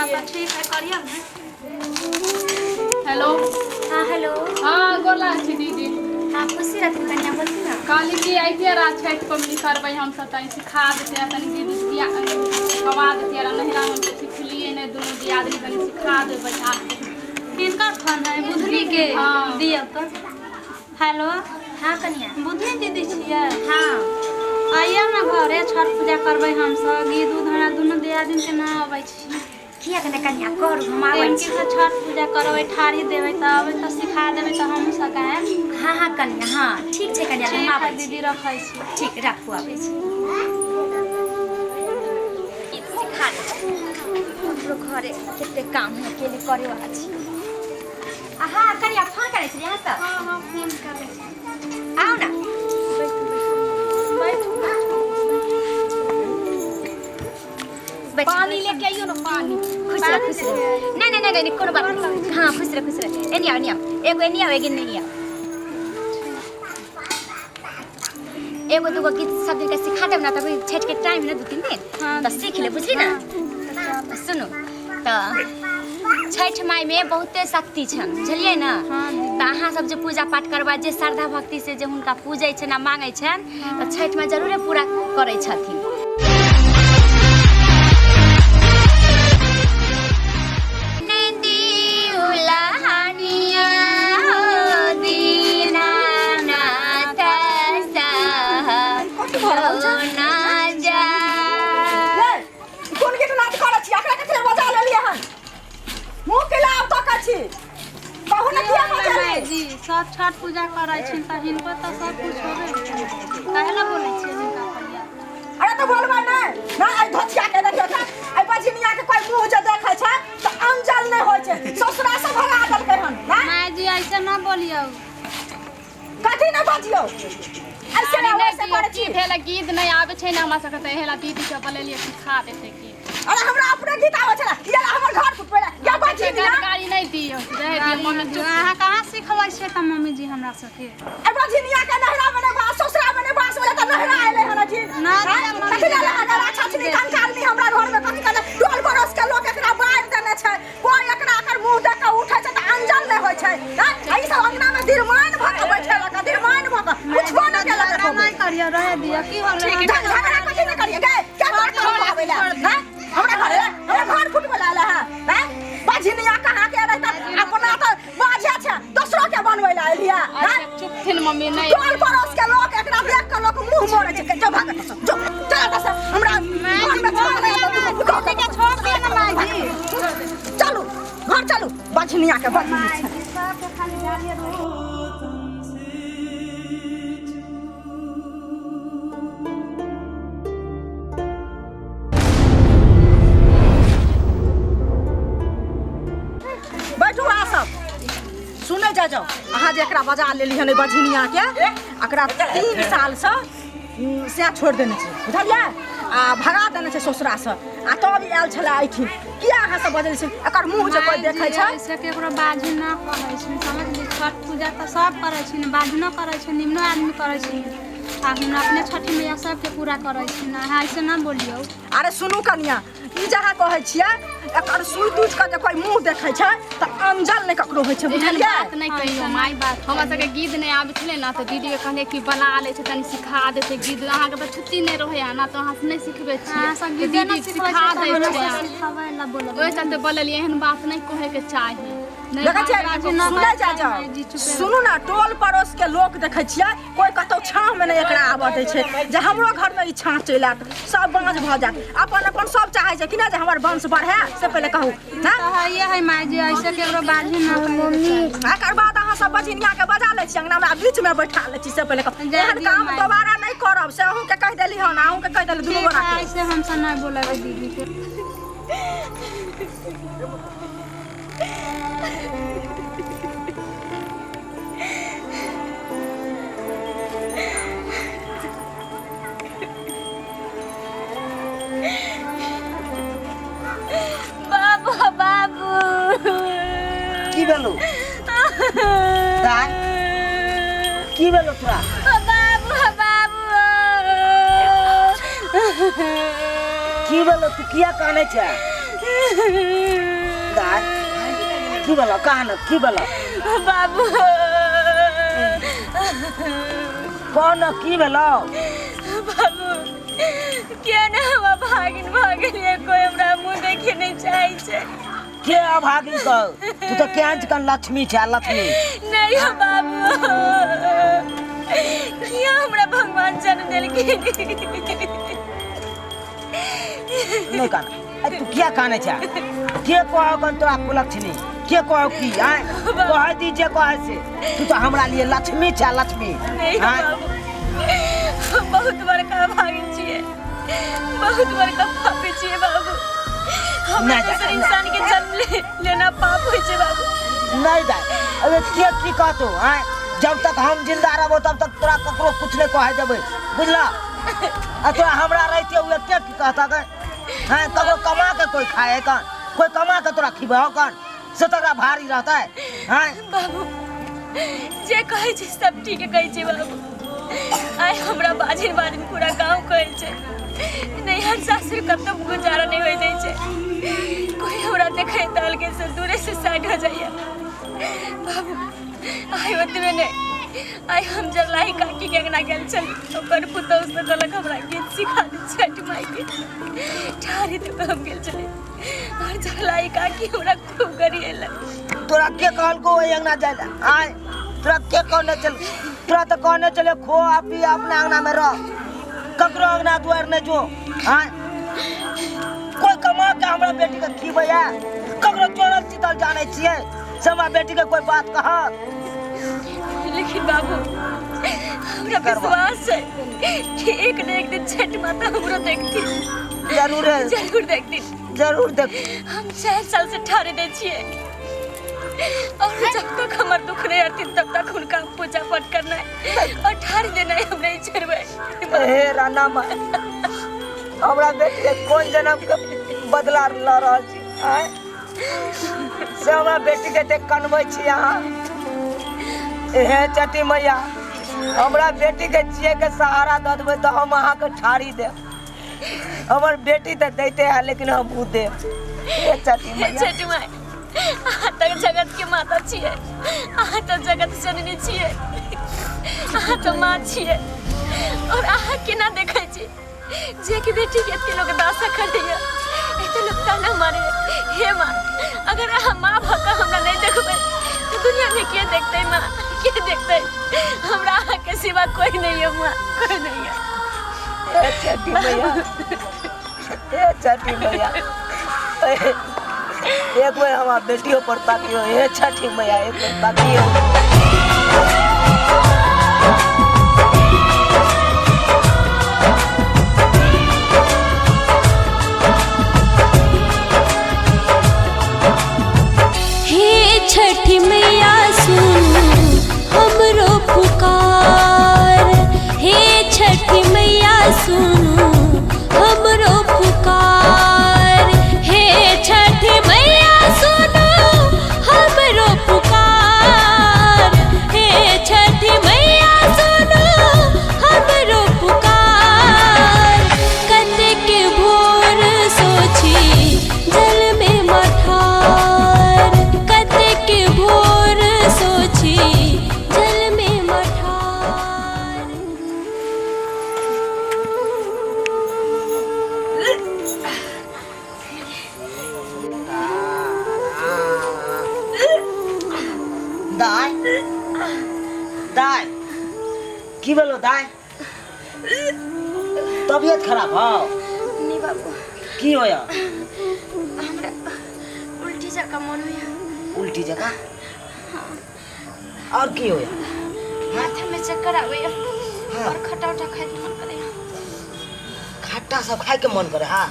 हाँ तऽ ठीक है, करियौ ने। हेलो। हाँ, हेलो। हाँ, गोर लागै छी दीदी। हाँ, खुशी रहथिन कनिया, बोलथिन ना। कहली कि अइतियै रह छठि पबनी करबै हमसब, तनी सिखा देतियै, तनी दीदी सिया गवा देतियै रह। नहिरा हम सिखलियै नहि, दुनू दियादनी, कनी सिखा देबै आके। किनकर फोन है? बुधनी के? हाँ। दियौ तऽ। हेलो। हाँ कनिया। बुधनी दीदी छियै? हाँ। आइयौ ने घरे, छठ पूजा करबै हमसब। गीत उत हमरा दुनू दियादिन के ना अबै छी। किया के कनिया करू, हम आबै एमकी छी। से छठ पूजा करबै, ठाढ़ी देबै तऽ अबै तऽ सिखा देबै तऽ हमहूँ सब गायब। हाँ हाँ कनिया, हाँ ठीक छै कनिया, हम ठीक आबै है छी। दीदी, रखै छी। ठीक, राखू, आबै छी। गीत सिखा देबै। हमरो घरे कते काम है, अकेले करे वाला छी। आ हाँ कनिया, फोन करै छलियै अहाँ सब? हाँ हाँ, फोन करै छी। आउ ने। बैठू। बैठू। पानी लेके आइयो ने, पानी। खुश रह, खुश रह। नहीं नहीं नहीं नहीं, कोनो बात नहीं। हाँ, खुश रह, खुश रह। एनी आओ, एनी आओ। एगो एनी आओ, एगो एनी आओ। एगो दूगो गीत सब दिन के सिखा देब ना, तभी छठ के टाइम ना 2-3 दिन हाँ, तऽ सीख ले, बुझली ना? सुनू तऽ, छठि माई में बहुते शक्ति छनि, बुझलियै ना? हाँ दीदी। तऽ अहाँ सब जे पूजा पाठ करबै, जे श्रद्धा भक्ति से जे हुनका पूजै छनि आ मांगै छनि, तऽ छठि में जरूरे पूरा करै छथिन। नदी हो दीनानाथ ना जा। ले, कोन गीत नाद करै छी? एकरा कथी लए बजा लेलियै हन? मुँह के लाउ तकै छी, कहू ने किया बजा माय जी, सब छठ पूजा करै छिन तऽ हिनको तऽ सब कुछ होबे ने, काहे ला बोलै छियै हिनका कहिया? अरे तऽ बोलबै नहि ना? एहि धोतिया के देखियौ तऽ, एहि बजनिया के कोइ मुँह जे देखै छै तऽ अंजल नहि होइ छै। ससुरा से भगा देलकै हन ना। माय जी, ऐसे ना बोलियौ। कथी नहि बजियौ? ऐसे नहि वैसे दियौ, करै की छी? भेल, गीत नहि आबै छै ने हमरा सबके, तऽ एहे ला दीदी के बोलेलियै, सिखा देतै गीत। अरे, हमरा अपने गीत आबै छलै, ये ला हमर घर फुटबै ला या बजनिया। गाड़ी नहि दियौ, रहै दियौ मम्मी, चुप। अहाँ कहाँ सिखबै छियै तऽ मम्मी जी हमरा सबके? ए बजनिया के नहरा में नहि बास, ससुरा में नहि बास बोले तऽ नहरा एलै हन जी। ना। आँय? कथी लए लागल आ छछनी कंकालनी हमरा घर में? कथी कहले, टोल पड़ोस के लोक एकरा बारि देने छै। कोइ एकरा एकर मुंह देख के उठै छै तऽ अंजल नहि होइ छै। आँय? आ ई सब अंगना में दिरमान भऽ के बैठेलक, दिरमान भऽ के कुछो नहि केलक झगड़ा एको बेर। नहि करियौ, रहै दियौ। की होलै? झगड़ा कथी नहि करियै गे? क्या तोरा कहू आबै लए? आँय? हमरा घरे, हमरा घर फुटबै लए एलै हँ? आँय? बझनिया कहाँ के रहता, अपना तऽ बाझे छै, दोसरो के बनबै लए एलियै? आँय? अच्छा, चुपथिन मम्मी, नहि। टोल पड़ोस के लोक एकरा देख के लोक मुंह मोड़ै छै। जो भाग एतऽ से, जो चल एतऽ से। हमरा घर में छोड़ दे, दीदी के छोड़ दियौ ने माय जी। चलू, घर चलू। बझनिया के बझनी छै। सबके खाली गालिये। बैठू अहाँ सब, सुनै जा जाउ। अहाँ जे एकरा बजा लेली हन, एहि बझनिया के, एकरा 3 सालसँ सएह छोड़ि देने छै, बुझलियै? आ भगा देने छै ससुरासँ, आ तब आयल छलै एहिठिन। किया अहाँ सब बजै छै? एकर मुँह जे कोइ देखै छै। ऐसे केकरो बाजू ना कहै छै, समझली? छठ पूजा तऽ सब करै छै ने, बाजू करै छै, निम्नो आदमी करै छै, आ हम अपने छठी मैया सबके पूरा करै छी ने। अहाँ ऐसे ना बोलियौ। अरे सुनू कनिया, ई जहाँ कहै छियै, एकर सुति उठि कऽ जे कोइ मुँह देखै छै तऽ अंजल नहि ककरो होइ छै, एहन बुझलियै? बात नहि कहियौ माय। बात हमरा सबके गीत नहि आबै छलै ने, तऽ दीदीके कहलियै कि बना लै छै, तनी सिखा देतै गीत। अहाँके तऽ छुट्टी नहि रहैया ने, तऽ अहाँ से नहि सिखबै छियै। अहाँ सब तऽ गीते ना दीदी सिखबै सिखा छै दै तऽ हमरा छै। सब सिखबै ला बोलबै। ओहि चलते बोललियै, एहन बात नहि कहैके चाही। नहि। देखै छियै? बात- सुनै जा जाउ, सुनू ने, टोल पड़ोस के लोक देखै छियै, कोइ कतौ छाँहमे नहि एकरा आबऽ दै छै, जे हमरो घरमे ई छाँह चलि आयत, सब बाँझ भऽ जायत। अपन अपन सब चाहै छै कि नहि जे हमर वंश बढ़ै, से पहिले कहू। तऽ हइए है माय जी, ऐसे केकरो बाजू ना कहैके चाही। एकर बाद अहाँ सब बझिनिया के बजा लै छी अंगना में आ बीच में बैठा लै छी, से पहिले कहू। जाय एहन दियौ काम माय। दोबारा नहि करब, से अहूँ के कहि देली हन, अहूँ के कहि देली, दुनू ठीक गोरा है। के। ऐसे हमसब नहीं बोलेबै दीदी के। बाबू, बाबू। की भेलौ दाय? की भेलौ तोरा? बाबू, बाबू। की भेलौ? तू किया कानै छै? दाय की भेलौ कहा न की भेलौ बाबू कह न की भेलौ बाबू किया ने हम भागिन भऽ गेलियै कोई हमरा मुँह देखे नहि चाहै छै के अभागिन कह तू तऽ केहन चिकन लक्ष्मी छै लक्ष्मी नहीं हो बाबू किया हमरा भगवान जन्म देलखिन नहि कान अरे तू किया काने छै के कहौ कन तोरा कुलक्ष्मी के कहौ की आय कह दी जे कहे से तू तो हमरा लिए लक्ष्मी छै लक्ष्मी नहीं हो आँय? बाबू हम बहुत बड़का भागिन छियै बहुत बड़का पापी छियै बाबू हमरा नहि जा- जैसन इंसान के जन्म लेना पाप होइ छै बाबू नहीं दाय अरे के की कहतो आय जब तक हम जिंदा रहबो तब तक तोरा ककरो कुछ नहीं कहे देबै बुझला आ तोरा हमरा रहते हुए के की कहता गए हैं ककरो कमा के कोई खाए कन कोई कमा के तोरा खिबे कन से तोरा भारी रहता है हैं बाबू जे कहै छै सब ठीक कहै छै बाबू आइ हमरा बाजिन बाजिन पूरा गाँव कहै छै नैहर सासुर कतौ गुजारा नहि होइ दै छै कोई हमरा देखै तऽ अलगे से दूरे से साइड हो जाइए बाबू आइ ओतबे नहि आइ हम जरलाही काकी के अंगना गेल छली ओकर पुतहु से कहलक हमरा गीत सिखा दे छठि माई के ठाढ़ी दऽ हम गेल छली और जरलाही काकी हमरा खूब गरिएलक तोरा के कहलको ओहि अंगना जाय लए आय तोरा के कहने चल तोरा तऽ कहने चले खो आ पी अपना अंगना में रह ककरो अंगना दुआर नहि जो आय कोई कमा के हमरा बेटी के खिबैया ककरो चोरल चितल जानै छियै से हमरा बेटी के कोई बात कहत लेकिन बाबू हमरा विश्वास है कि एक न एक दिन छठ माता हमरो देखती जरूर है। जरूर देखती जरूर देख हम 4 साल से ठारे दै छियै और जब तक हमर दुख नहीं हरथिन तब तक हुनका पूजा पाठ करनाइ और ठार देनाइ हम नहीं छोड़बै हे राना माँ हमरा बेटी के कोन जन्म के बदला ल रहल छी आँय? से हमरा बेटी के देख कनबै छी अहाँ हे चटी मैया हमरा बेटी के जिए के सहारा दऽ देबै तऽ हम अहाँके ठाड़ी देब हमर बेटी तऽ दैते है लेकिन हम ओ देब हे चटी मैया छठी माय अहाँ तऽ जगत के माता छियै अहाँ तऽ जगत जननी छियै अहाँ तऽ माँ छियै और अहाँ केना देखै छी जे कि बेटी के एते लोग दासा करैया एते लोग ताना मारे हे माँ अगर अहाँ माँ भऽ कऽ हमरा नहीं देखबै तऽ दुनिया में के देखतै माँ के देखतै हमरा अहाँ के सिवा कोई नहीं है माँ कोई नहीं है हे छठी मैया हे छठी मैया एक बेर हमार बेटियों पर ताकियो हे छठी मैया एक बेर ताकियो हे छठी मैया सुन हमरो पुकार हे छठी मैया सुन हमरो पुकार हे छठी मैया सुन हमरो पुकार हे छठी मैया सुन हमरो पुकार कतेक भोर सोची जल में मठार कतेक भोर सोची जल में मठार दाय दाय की भेलो दाय तबियत खराब हौ नहीं बाबू की होया हमरा उल्टी जकाँ मन होइया उल्टी जगह और की होया माथा में चक्कर आबैया हाँ। और खट्टा उट्टा खाइके मन करैया खट्टा सब खाए के मन करे हाँ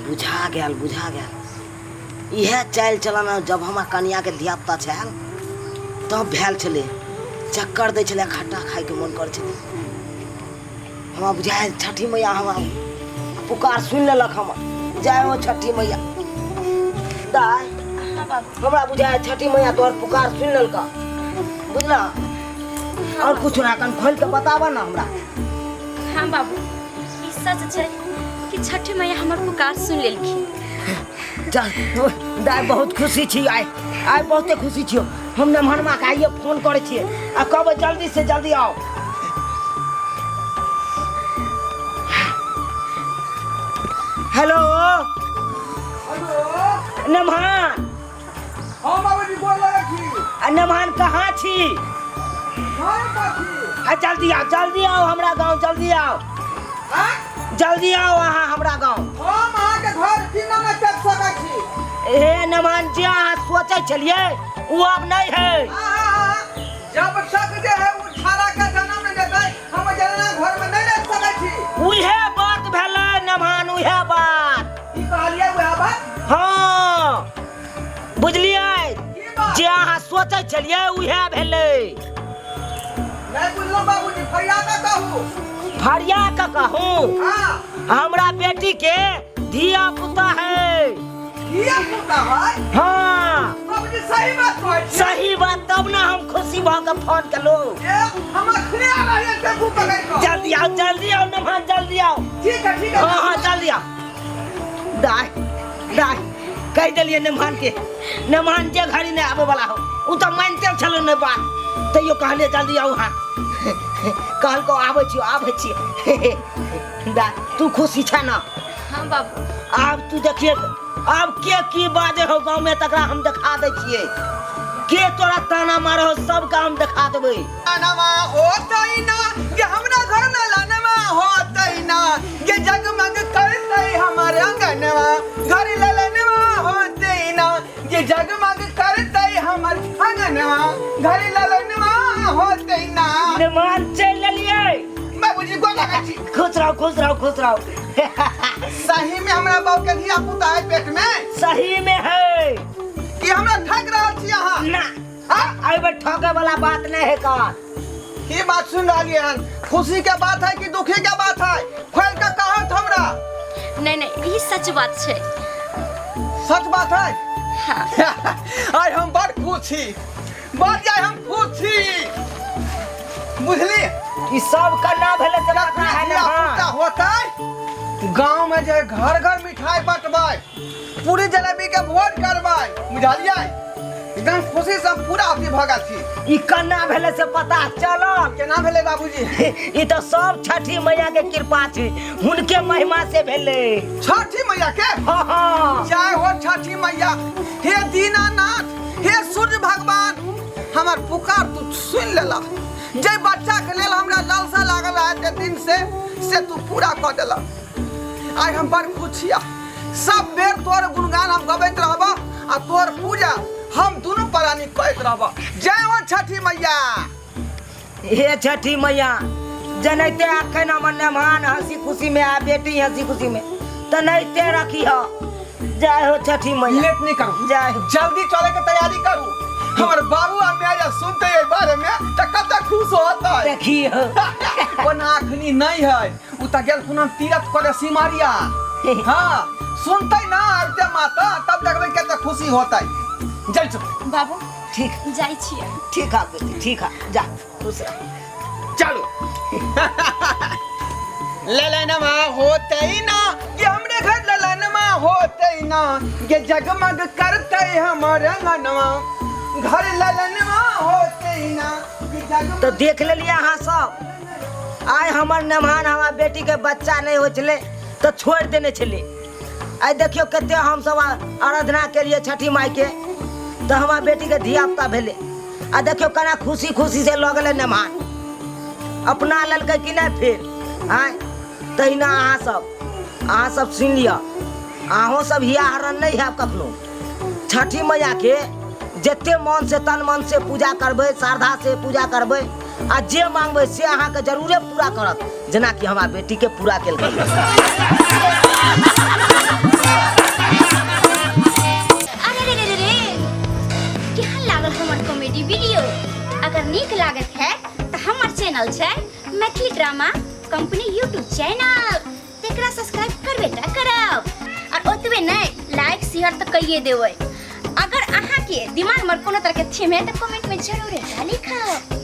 बुझा गेल बुझा गेल इएह चालि चलन जब हमरा कनिया के धिया पुता छल तब भेल छलै चक्कर दै छलै खट्टा खाइके मन करै छलै हमरा बुझायल छठी मैया हमरा पुकार सुनि लेलक हमर जय हो छठी मैया दाय हमरा बुझायल छठी मैया तोहर पुकार सुनि लेलक बुझल और कुछ ना कन खोल के बताबऽ ना हमरा हाँ बाबू ई सच छै कि छठी मैया हमर पुकार सुनि लेलखिन। चल दाइ, बहुत खुशी छी आइ, आइ बहुते खुशी छियो हम। नमहरमा के आइए फोन करै छियै आ कहबै जल्दी से जल्दी आओ। हेलो नमहान। हाँ बाबूजी, गोर लगै छी। आ नमहान, कहाँ छी? घर पर छी। आ जल्दी आओ, जल्दी आओ हमरा गाँव, जल्दी आओ। आँय? जल्दी आओ अहाँ हमरा गाँव। हम अहाँके घर केना नहि चलि सकै छी? हे नमहान, जे अहाँ सोचै छलियै ओ आब नहि है। आहा, जब तक जे है ओ छाड़ा के जन्म नहि देतै, हम जनाना घर में नहि रह सकै छी। उहे बात भेलै नमहान, उहे बात। की कहलियै, उएह बात? हाँ, बुझलियै? की बात? जे अहाँ सोचै छलियै उहे भेलै। नहि बुझलहुँ बाबूजी, फरिया के कहू। फरिया के कहू? हाँ। हमरा बेटी के धिया पुता है। धिया पुता है? हाँ। बाबूजी, सही बात कहै छी? सही बात, तब ना हम खुशी भऽ के फोन केलहुँ। ए, हम अखने आ रहलियै टेम्पू पकड़ि कऽ। जल्दी आओ, जल्दी आओ नमहान, जल्दी आओ। ठीक है, ठीक है। हाँ हाँ, जल्दी आओ। दाय दाय, कहि देलियै नमहान के, नमहान जे घड़ी नहि आबे वाला हो, ओ तऽ मानिते छलो नहि बात, तैयो कहलियै जल्दी आउ। हाँ, कहलको आबै छियो, आबै छियो। दाय, तू खुशी छै ना? हाँ बाबू। आब तू देखिए, आब के की बाजे हो गाँव में तकरा हम देखा दै छियै। के तोरा ताना मारे हो, सबके हम देखा देबै। लानवा होतै ना ये हमरा घर न लानवा होतै ना ये जगमग करतै हमर अंगनवा, घर ललनवा होतै ना ये जगमग करतै हमर अंगनवा, घर ललनवा होतै ना। मेहमान चलि लेलियै। बाबूजी, गोर लगै छी। खुश रहो, खुश रहो, खुश रहो। सही में हमरा बाबू के धिया पुता है पेट में? सही में है। कि हमरा ठक रहल छी अहाँ? ना, एहि बेर ठके वाला बात नहीं है का। की बात सुन रहलियै हन? खुशी के बात है कि दुखी के बात है? खोल के कहत हमरा। नहीं नहीं, ई सच बात छै। सच बात है? हाँ। आइ हम बड़ खुश छी, बड़ जाय हम खुश छी, बुझली? ई सब कन्ना भेलै से पता है ना? धिया पुता होतै, गाँव में जे घर घर मिठाई बंटबै, पूरी जलेबी के भोज करबै, बुझलियै? एकदम खुशी से पूरा अथी भऽ गेल छी। ई कन्ना भेलै से पता चलल? केना भेलै बाबूजी? ई तऽ सब छठी मैया के कृपा छै, हुनके महिमा से भेलै। छठी मैया के? हाँ हाँ। जय हो छठी मैया, हे दीनानाथ, हे सूर्य भगवान, हमर पुकार तू सुनि लेला। जे बच्चा के लेल हमरा लालसा लागल रहे एते दिन से तू पूरा कऽ देला। आइ हम बड़ खुश छिया। सब बेर तोर गुणगान हम गबैत रहब आ तोर पूजा हम दुनू प्राणी करैत रहब। जय हो छठी मैया। हे छठी मैया, जनैते अखन हमर मेहमान हंसी खुशी में आ बेटी हंसी खुशी में, तऽ नहिते रखी ह। जय हो छठी मैया। लेट नहीं करू। जय हो। जल्दी चले के तैयारी करू। हमर बाबू आ माय जे सुनते एहि बारे में तऽ कते खुश होतै। देखी हो। ओना अखनी नहीं है, उ तऽ गेल पुनः तीरथ करे सिमरिया। हाँ, सुनते ना आबिते माता, तब देखबै कते खुशी होतै। जय चल। बाबू। ठीक। जाइ छियै। ठीक है बेटी, ठीक है, जा खुश रह। चलो। ललनमा होतै ना ये हमरे घर, ललनमा होतै ना ये जगमग करतै हमर अंगनवा, घर ललनमा होतै ना ये जगमग। तऽ देख लेलियै अहाँ सब, आइ हमर मेहमान, हमर बेटीके बच्चा नहि होइ छलै तऽ छोड़ि देने छलै। आइ देखियौ कते हमसब आराधना केलियै छठी माइके, तऽ हमर बेटीके धिया पुता भेलै। आ देखियौ केना खुशी खुशी से लऽ गेलै मेहमान, अपना लेलकै कि नहि फेर आँय। तहिना अहाँ सब सुनि लिअ, अहूँ सब हिया हरण नहि हैब कखनो। छठी मैयाके जते मन से तन मन से पूजा करबै, श्रद्धा से पूजा करबै आ जे मांगबै से अहाँके जरूरे पूरा करत, जेनाकि हमरा बेटीके पूरा केलकै। अरे रे रे रे रे, केहन लागल हमर कॉमेडी वीडियो? अगर नीक लागत है तऽ हमर चैनल छै Maithili drama company YouTube channel, तेकरा सब्सक्राइब करबे टा करब और ओतबे नहीं लाइक शेयर तऽ कइए देबै। अगर अहाँ के दिमाग में कोनो तरह के थीम है तऽ कमेंट में जरूर लिखब।